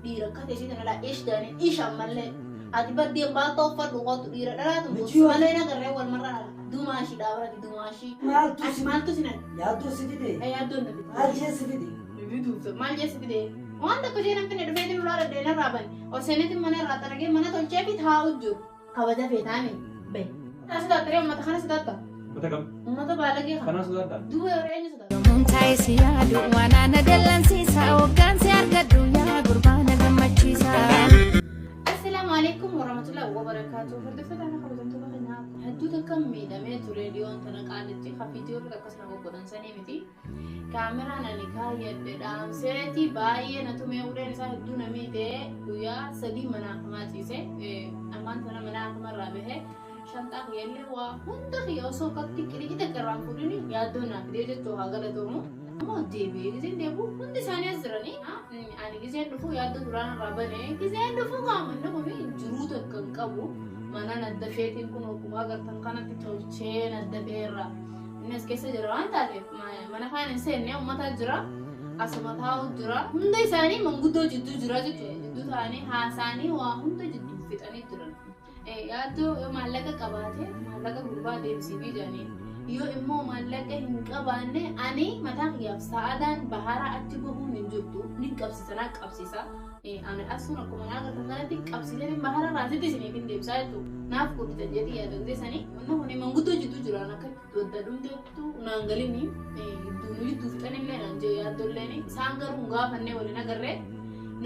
Dhiira akka teessii tana laa ish jaanii ish ammallee. Ati bar deem baaltoo uffadhu kootu dhiira dhalaatu Michiyoo. malee nagarree wal marra dhala. Dumaashii dhaabarati dumaashii. Maaltu Ati si maaltu si naqe? Yaaddoo si fide? Yaaddoon na fide. Maal jee si fide? Fiduuf maal jee si fide? Waan tokko jee nan finne dhufeetiin ulaa dhadheen irraa bane. Ol seeneetiin mana irraa xaragee mana tolchee fi taa'u jiru. Kabaja feetaami bahe. Kana sodaattaree uummata kana sodaatta? Uummata kam? Uummata baalagee kana. Kanaa sodaadhaa? Duuba yeroo eenyu sodaata? Yomuun taa'ee si yaadu waan ana dallansiisa hoggaan si argadhu yaa gurbaa na gammachiisa. Assalaamu alaikum warahmatullahi wabarakatuh. Hordoftoota fi kabajamtoota keenyaa hedduu takka miidhamee ture dhiyoon tana qaalitti hafiitii warri akkas na goggodhan sanii miti. Kaameraan ani kaayyadhe dhaamseeti baay'ee na tumee uleen isaa hedduu na miite guyyaa 3 mana hakimaa ciise. Ammaan tana mana hakimarraa bahe shanxaa kiyyallee waa hunda kiyya osoo akkatti qirici takka irraa hin fuudhini yaaddoo naa fidee jechuu haa galatoomu. Ammoo deebi'ee gizeen deebi'u hundi isaanii as jiranii ani gizeen dhufu yaaddoo duraan irraa bane gizeen dhufu qaamanni kun jiruu takka hin qabu. Mana naddafeetiin kun akkuma agartan kanatti tolchee naddafee irraa. Inni as keessa jira waan taateef mana kaan hin seenne uummataa jira. Asuma taa'u jira. Hunda isaanii manguddoo jidduu jira jechuudha. Jidduu taa'anii haasaanii waa hunda jidduu fixanii jiran. Yaaddoo yoo maallaqa qabaate maallaqa gurbaa deebisiifii jedhanii. Yoo immoo maallaqa hin qabaanne ani mataa kiyyaaf sa'adaan baharaa achi bahuun hin jirtu. Ni qabsiisa naa qabsiisa. Ani asuun akkuma naa agartan kanatti qabsiisanii bahara raasitti isiniif hin deebisaa jechuudha. Naaf guddita jeetii yaada gisee sanii. Wanni kun manguddoo jidduu jiraan akka wadda dhumteettu naan galini duunu jidduu fixanillee naan jee yaaddolleen isaan garuu hin gaafannee waliin agarree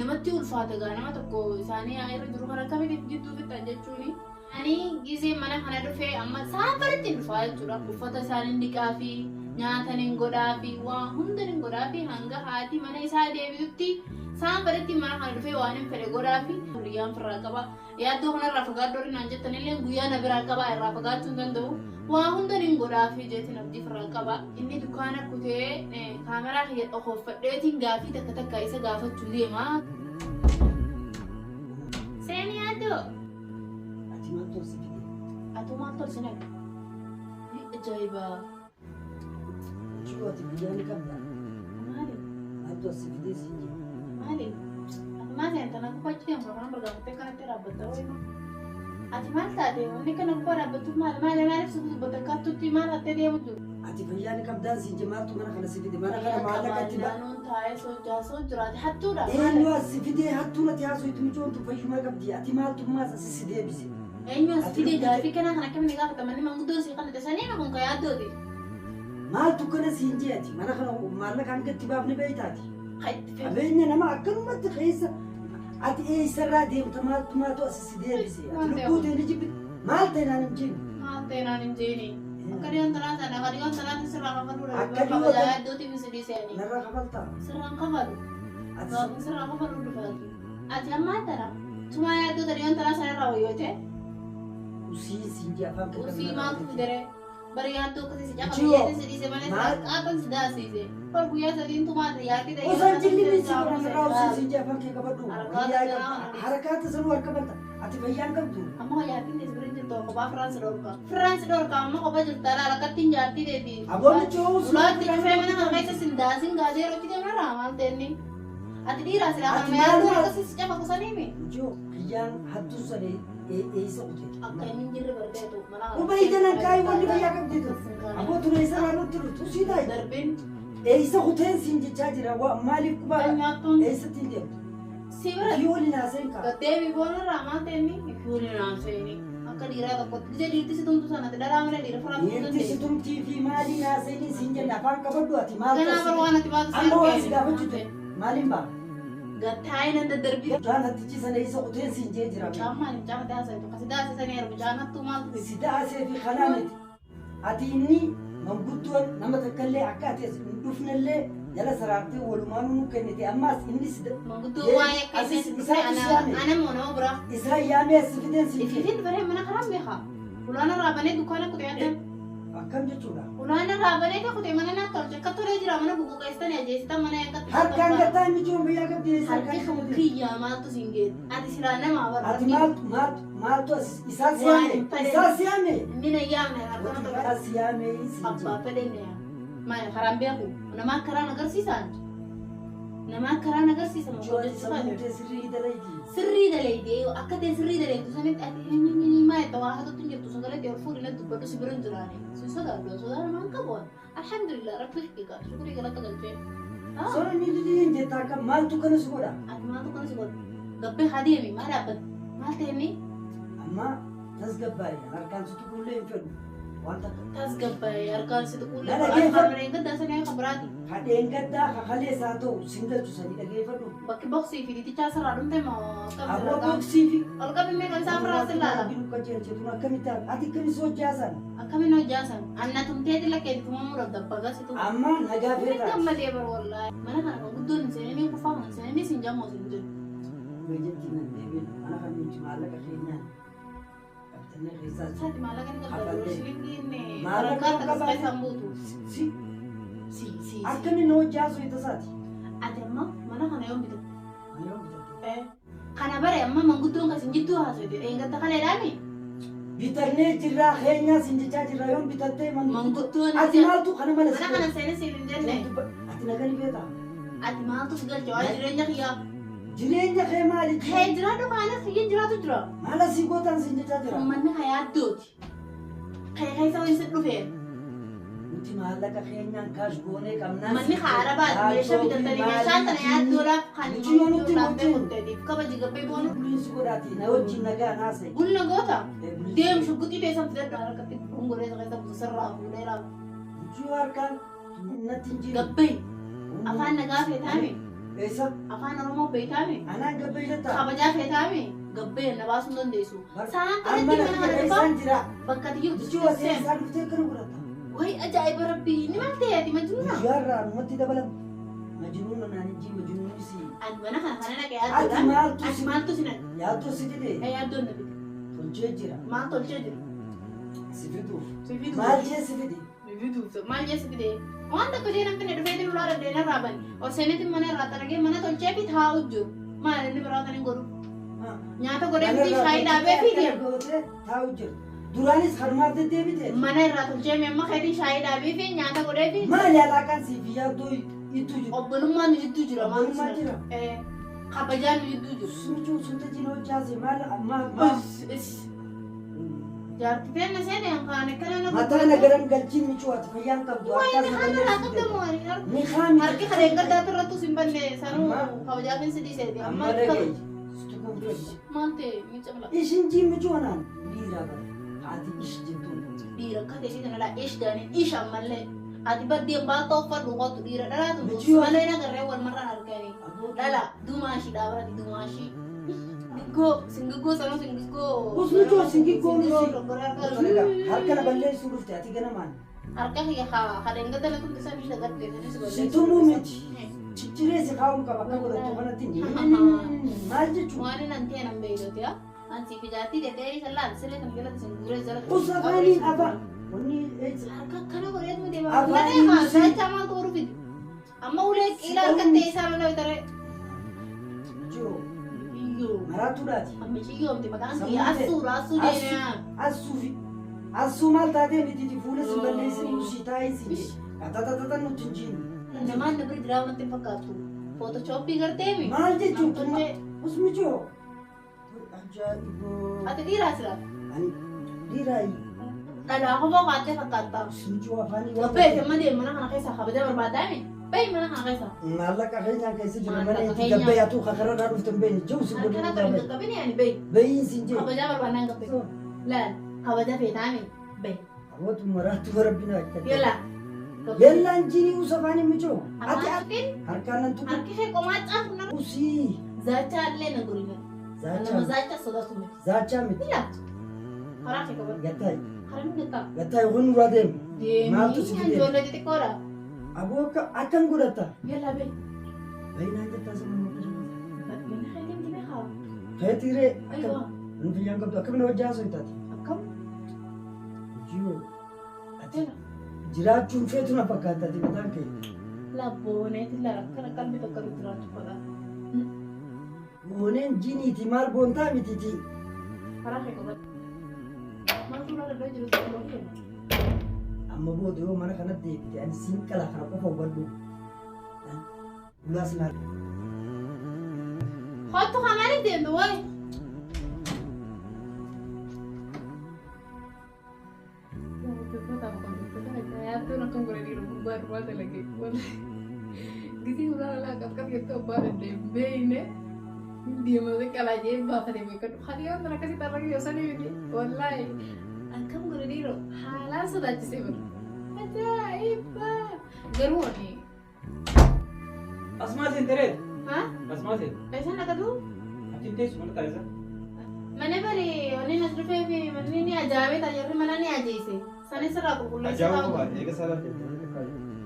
namatti ulfaata gaa nama tokko isaanii irra jiru kan akkamitti jidduu fixan jechuuni. Ani gizee mana kana dhufee amma saafaritti hin dhufaa jechuudha. Uffata isaanii dhiqaa fi nyaata hin godhaa fi waa hunda hin godhaa fi hanga haati mana isaa deebitutti saafaritti mana kana dhufee waan hin fedhe godhaa fi guyyaan firraa qaba. Yaaddoo kanarraa fagaadhu warri naan jettanillee guyyaa na biraa qabaa irraa fagaachuu hin danda'u. Waa hunda nin godhaa fi jeetiin abdii firraa qaba. Inni dukkaana kutee kaameraa kiyya dhokoffadheetiin gaafii takka takka isa gaafachuu deema. Seeni yaaddoo. Ati maal tolsi fide? Atuu maal tolsi naqe? Ajaa'iba. Jiru ati biyyaa ni qabda. Maali? Maaltu as si fidee siin jedhe? Maali? Ati maal seenta na gubbaa achi deemta kana bargaafattee kanatti dhaabbatta wayii. Ati maal taate? Wanni kana gubbaa dhaabbachuuf maali? Maali maaliif si dubbata akkattutti maal hattee deemu jiru? Ati fayyaa ni qabdaa siin jedhe maaltu mana kana si fide? Mana kana maallaqa itti ba. Naannoon taa'ee socho'aa soo jiraate hattuudha. Eenyu as si fidee hattuu natti haasoftu micoontu fayyumaa qabdi. Ati maaltu maas as si deebise? Eenyu as Ati fide lubbuu gaafii kanaa kan akkamiin gaafata manni manguddoon sii kannate sanii kun ka yaaddooti. Maaltu kana siin jee ati mana kana maallaqa hanga itti baafne beektaati. Ka itti fedhu. Qabeenya nama akkanumatti keessa ati eessarraa deemta maaltu maaltu as si deebise. Ati Maal ta'e lubbuu ta'e ni jibbite. Maal ta'e naan hin jeeni. Maal ta'e naan hin jeeni. Akka dhiyoon tanaa sana akka dhiyoon tanaatti sirraa kafaluu dha. Akka dhiyoo Kabajaa tan- yaaddootiif si dhiisee ani. Narraa kafaltaa. Sirraan kafalu. Ati Gaafin sirraa kafaluu dhufaati. Ati ammaa tana tumaa yaaddoo ta dhiyoon tanaa sana irraa wayyootee. Usii siin jee afaan kee Usii maaltu fidere? Bari yaaddoo akkasii si cafa Jiyoo, biyyeetti si dhiise malee maal- qaatan si daasiise. Bar guyyaa sadiin tumaa yaaddi ta'e. Osoo hin jilli si godhan irraa usii siin jee afaan kee qabadhu. Harakaata Fayyaa sanaa qabda. Harakaata sanuu harka banta. Ati fayyaa hin qabdu. Amma yaaddiin teessi bira hin jirtu kophaa Firaansi dhorka. Firaansi dhorka amma kophaa jirta laala akkattiin jaartii teeti. Aboonni coo'uu Ulaatti cufee mana kana keessa sin daasin gaazee yeroo itti deemnarraa maal ta'e Ati dhiiraa silaa Ati kan yaaddoo maal- akkasii si cafa kusaniimi. Ijoo kiyyaan hattuu sana eessa kute? Akka inni hin jirre barbeetu mana Quba ija nan kaayi wanni fayyaa qabdi tu. Aboo ture eessa naannootti dhuftu usii taayi. Darbin Eessa kuteen siin jechaa jira maaliif quba kan nyaattuun eessatti hin deemtu? si bira Ifii waliin haasa'in kaa. Gaddeebi boonarraa maal ta'e inni ifii waliin haasa'ini. Akka dhiiraa tokkotti ija dhiirti si tumtu sanatti dharaa malee dhiira firaa tumtuu Dhiirti si dandeessu. tumtii fi maaliin haasa'inii siin jenne afaan qabadhu ati maal Ganaa bar waan ati baatu si Amma waan si argee. gaafachuu jiru maaliin ba'a? Gattaa'ee nan daddarbii. Mucaan hattichi sana eessa kuteen siin jee jira. Mucaan maali mucaan daasee tokko si daasisanii ergu mucaan hattuu maaltu fide? Si daasee fi kanaa miti. Ati inni manguddoon nama takkallee akka ati as hin dhufnellee jala saraartee walumaanuu nu kennite ammaas inni si Manguddoo waa'ee akka inni Asis as dhufne isaatu si yaame. ana moo nama biraa? Isaan yaamee as si fideen si Ifiifin baree mana karaan beekaa. Ulaan irraa banee dukkaana kutee addan. Akkam jechuudha. Ulaan irraa banee ka kutee mana naatti tolche akka tolee jira mana bubuqeessitanii ajjeesitan mana akka Harkaan gattaa inni jiru biyyaa qabdi eessa Harki harkaan kan qabdi. kiyyaa maaltu siin geesse? Ati silaa namaa bara. Ati maaltu maaltu maaltu as isaan si Waan yaame hin fedhe. isaan si yaame. Inni na yaamne harkana tokko. Isaan si yaame si Abbaa fedhe na yaamne. Maali karaan beeku? Nama karaan agarsiisaan? Nama karaa agarsiisa moo Michuu ati hojjechuu sammuu faate? tee sirrii dalayti. Sirrii dalaydee akka ta'e sirrii dalaytu sanitti ati inni maal itti waa hatatu hin jirtu sagalee ta'e ol fuudhi natti dubbadhu si bira hin jiraane. Si sodaadhu sodaa namaan qabu. Alhamdulillah rabbi hiika shukurii galata galchee. Sona ni didii hin jettaa akka maaltu kana si godha? Ati maaltu kana si godha? Gabbee haa deemi maal dhaabbata? Maal ta'e inni? Amma tasgabbaa'e harkaan si tuqullee hin fedhu. Waan takka. Tasgabbaa'e harkaan si tuqullee. Na dhageeffadhu. Harkaan gaddaa sanii akka biraati. Hadheen gaddaa kakalee isaa ta'u sin galchu sanii dhageeffadhu. Bakki boksii fi diitichaa sirraa dhumte moo akkam Aboo sirraa qaama? boksii fi. Ol qabi mee kan isaa ofirraa si laala. Qajeelchetuun akkamitti ati akkamitti sochaasan? Akkamiin hojjaasan? Anna tumteeti lakkeetti tumamuu dhabda bagasitu. Amma nagaa Inni feetaa. gammadee bara wallaahi. Mana kana kan guddoon hin seeninii kufaa kan seeninii sin jammoo sin jiru. Bajetti nan deebiin mana kan nuti maallaqa keenyaan qabxannee keessaa Saati maallaqa ni qabda Kafallee. shilingiin Maallaqa sadarkaa takka qabaate. keessaan buutu. Si Si si si. akkamiin na hojjaasu itti isaati? Ati amma mana kana yoom bitatte? Ani yoo bitatte. Kana bare amma manguddoon kan sin jidduu haasofte eengatta kaleedhaami? Bitannee jirraa keenyaa sin jechaa jirraa yoom bitattee Manguddoon Ati maaltu kana mala mana kana seenee siin hin jenne. Ati nagani beektaa? Ati maaltu si galche waa'ee jireenya kiyyaa? Jireenya kee maali? Kee jiraatu kaanis kiyya jiraatu jira. Maal asii gootaan sin jechaa jira? Uummanni hayaaddooti. Kee keessa wayii si dhufee. Nuti maallaqa keenyaan kaash goonee qabnaa. Manni haara baatu meeshaa bitatanii meeshaan tana yaaddoodhaaf kan Nuti yoo nutti dhaabbee wajjin. murteetiif kabaji gabbee boonu. Buliinsi godhaati na wajjin nagaa naasa'e. Bulna goota deem shugguxii teessan fidadhu harkatti gongoree keessa buusa sirraa fuudhee lafa. Nuti yoo harkaan natti hin jiru. Gabbee afaan nagaa feetaame Eessa? afaan Oromoo beekaame Anaan gabbee jettaa? kabajaa feetaame gabbee na baasuu hin dandeessu. Saan Amma kanatti mana na kana dhufaa isaan jira. bakka ati jirtu Nuti yoo isaan dhuftee akkana godhatta. Wayi ajaa'iba rabbii ni maal ta'e ati majnuuna? Guyyaarraa numatti dabalamu. Majnuuna naan ijji majnuunis. Ani mana kana kana dhaqee Ati yaaddoodhaan. maaltu Ati si maaltu si naqe? yaaddoo si dide Yaaddoon na fide. tolchee jira. Maal tolchee jiru? Si fiduuf. Si fiduuf. Maal jee si fide? Maal jee si fide? Waan tokko jee namni dhufee ulaa dandeenye irraa bane. Ol seeneetiin mana irraa xaragee mana tolchee fi taa'u jiru. Maal inni biraa kan hin godhu? Nyaata godhee fi shaayii dhaabee fi deema. Gootee taa'u jira. Duraanis harmaaf deddeebite. Mana irraa tolchee mi amma keetiin shaayii dhaabee fi nyaata godhee fi Maal alaaqaan siif yaaddoo ittu jiru. obbolummaan nu jidduu jira. Maal Obbolummaan jira. Kabajaan nu jidduu jiru. Suchuu sunta jina hojjaase maal maal maal. Jaartii na seene kan akkana na Mataa nagaran galchiin michuu ati fayyaan qabdu. Waayee kan irraa qabdamu ani argu. Ni haami. Harki kan gaddaatu irrattu sin banne sanuu Amma- kabajaafin si dhiiseeti. Amma Amma dhagaye. Situ kuufee. maal ta'e micha mala. Ishin jii michuu anaan dhiira bara. Haati ish jettuun. Dhiira akka ta'e kana laa ish jaanii ish ammallee. Ati baddeen baatoo uffadhu qotu dhiira dhalaatu Michuu malee nagarree wal marraan arganii. Dhala dumaashii dhaabarati dumaashii. Singiggoo singiggoo sanuu singiggoo. Us michuu singiggoo nusi. Harka Harka na balleessuu dhufte ati ganamaan. kiyya hadeen gaddana tumte san ishee gaddee sanis balleessuu. Situmuu miti. Cicciree si kaa'uun qaba akka godhattu kanatti. Maal jechuun? Waan inni antee nan beektoti haa. Ansi fijaatti deddeebii isa laal siree kan jalatti sin guuree jala. Us afaaniin afaan. Wanni eessa? Harka akkana godheet miti deema. Afaaniin Ulee si- haa zaachaa maaltu godhu fidi. Amma ulee qiila harka ta'e isaa lola bitaree. Michuu Iyyoo. maraatuudhaati. Amma ciyyoomti maqaan Sammuu kiyya ta'e. assuudha assuu deemaa. Assuufi. Assuu maal taatee miti fuula si balleessin usii taa'ee si jee. Katatatatan nutti hin jiinu. Namaan na bira jiraa wanti hin fakkaattu. Footoshoppii garteemi. Maal jechuun Namtolchee. Us michuu. Ajaa'iboo. Ati dhiiraa sira. Ani dhiiraayi. Dhalaa qofaa qaattee fakkaatta. Us michuu afaanii waan Gabbee amma deemu mana kana keessaa kabajaa barbaadaami. Bayi mana kana keessaa. Maallaqa keenyaan keessa jiru malee Maallaqa itti keenyaan. gabbee yaa kakararraa dhufte hin beekne jiru si Harka godhu akka hin qaqqabini ani bayi. Bayiin siin jee. Kabajaa barbaadnaan gabbee. Laal kabaja feetaami bayi. Awwatu maraatu rabbina akka. Yalla. Yallaan jinii us afaanii michuu. Ati Afaan harkaan nan tuqu. harki ishee qomaa caafu nama. Usii. Zaachaa illee na gorina. Nama Zaachaa. zaachaa sodaatu miti. Zaachaa miti. Ila. Karaa kee qabadhu. Gattaay. Karaa inni gattaa. Gattaay kun nurraa deemu. Maaltu si Deemii fide? ijoollee xixiqqoodha. Aboo akka akkam godhatta? Yalla bayi. Baay'inaan jettaa sama Mana kee deemti beekaa? Keetiiree akkam Aywa. nu biyyaan qabdu akkam na hojjaa osoo taate. Akkam? Jiru ati Yalla. jiraachuun feetu na fakkaata ati mataan kee. Labbooneeti laala akkana qalbii tokko irra jiraachuu fedha. Booneen jiniiti maal boontaa mitiiti. Karaa kee qabadhu. Maaltu ulaa daldala jiru si ulaa kenna? Amma booda yoo mana kanatti deebite ani siin qala kana qofa hubadhu. Ulaas naa. Kottu haa maaliif deemtu wayi? Yaaddoon akkam godhe dhiirri gubbaa irraa dalage. Gisee ulaa alaa qaqqab jettee abbaa danda'e beeyne deemame qalaajee baafatee beekadhu. Hadiyoon tan akkasitti arragi yoo sanii miti. Wallaahi akkam godhe dhiiroo haalaan sodaachisee bira. Ajaa'iba! Garuu ani Asmaa seentereet. haa Asmaa seente. eessan dhaqatu? Achiin teessu mana taa'isa. Mana bari wanni as dhufee fi manni ni ajaa'ibee tajaajilli mana ni ajeese. Sanis irraa qulqulleessuu Ajaa'uba qabu. baate eega saalaa teessee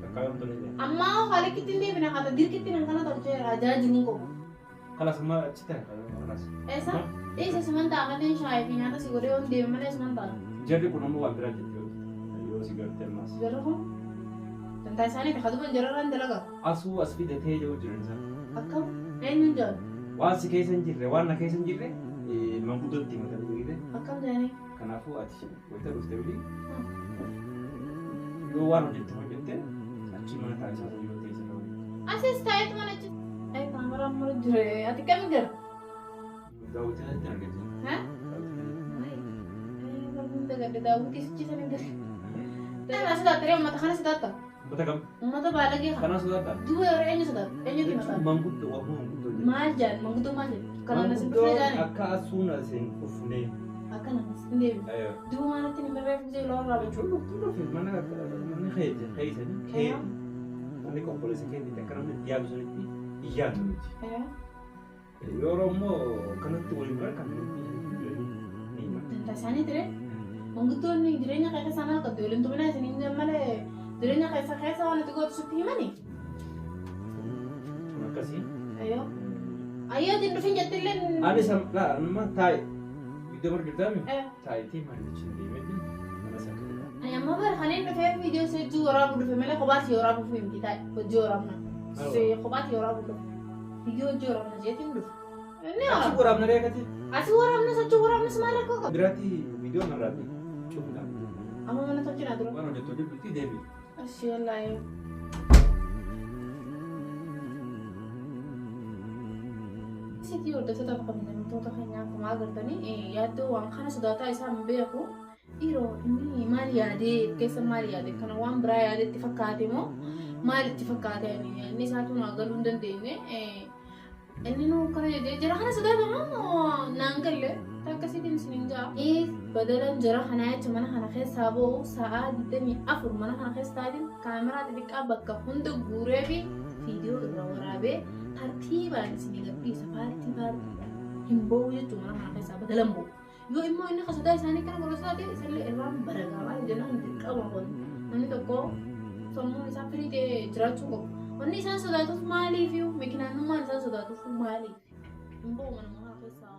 takkaa tolee. Ammaa haala kittiin deebina haata dirqitti nan kana tolcheera ajaa jiruun qabu. Kalas amma achi ta'e kalas. Eessa? Eessa suman ta'a malee shaayii fi nyaata si godhee waan deeme malee suman ta'a. Jarri kun ammoo waan biraa jetti yoo si garte ammas. Jarri kun dantaa isaanii fi kaduban jararraan dalaga. Asuu as fidatee jiru jiran isaa. Akkam eenyuun jaalu? Waan si keessa hin jirre waan na keessa hin jirre manguddootti himatanii jirre. Akkam jaanii? Kanaafuu ati wayita dhufte wili yoo waan hojjette hojjette achi mana taa'isaa yoo ta'e sana waliin. Asis taa'eetu mana achi. Ay kaameraan mara jire ati kami gara? Daawwitiin asitti argate. Haa? Daawwitiin. Barbuun dagadde daawwitii sichiisan hin gale. Kana sodaattaree uummata kana sodaatta. Uummata kam? Uummata baalagee kana. Kana sodaadhaa? Duuba yeroo eenyu sodaata? Eenyutu himata? Manguddoo waan manguddoo jedhu. Maal jaan? Manguddoo maal jedhu? Kanaan as hin dhufne Manguddoon jaane? akka asuun as hin dhufne. Akkana as hin deebiin. Duuba maalatti hin mirreef gisee loon raabatu. Jechuun dhuftuu dhufe mana manni keeysanii keeti manni qopholeessa keetitti akka namni itti yaadu sanitti hin yaadu miti. Yeroo immoo kanatti waliin bira kan nuti ni himatu. Dantaa isaanii ture. Manguddoonni jireenya keessa isaan qabdu waliin tumina isiniin jedhan malee jireenya keessa keessa waan itti gootu sitti himani. Kun akkasii. Ayyoo. Ayyoo ittiin dhufin jettillee. Ani laa amma taa'i. Iddoo bara jirtaami? Taa'itii manichi deemeeti mana isaa keessatti. Ani amma bara kanneen dhufee viidiyoo isa hojii waraabuu dhufe malee kophaatti waraabuuf miti taa'e hojii waraabna. Kophaatti waraabuu dhufe. Viidiyoo hojii waraabna jeetiin dhufe. Inni Achi waraabna reekati. Asii waraabnas achi waraabnas maal rakkoo qaba? Biraatti viidiyoo narraati. Cufna. Amma mana tolchinaa dura. Waan hojjettu hojjettutti deebi. Ashi wallaahi. Sitii hordoftoota kabajamtoota keenyaa akkuma agartanii yaaddoo waan kana sodaataa isaa hin beeku. Dhiiroo inni maal yaadee keessa maal yaade kana waan biraa yaade itti fakkaate moo maal itti fakkaate inni isaatu naa galuu hin dandeenye. Inni nu kana jedhee jara kana sodaata moo naan galle akkasiitiin isiniin ja'a. Badalan jara kanaa jecha mana kana keessaa ba'u sa'aa 24 mana kana keessa taatiin kaameraa xixiqqaa bakka hunda guuree fi viidiyoo irra waraabee tartiibaan isinii gadhiisa paartii paartiidhaan hin ba'u jechuun mana kana keessaa badalan ba'u. Yoo immoo inni sodaa isaanii kana godhu taate isallee irraan baragaa maal jennaan dirqama kun namni tokko sammuun isaa firii ta'ee jiraachuu qabu. Wanni isaan sodaatuuf maaliif mikinaannummaan isaan sodaatuuf maaliif hin ba'u manuma kana keessaa.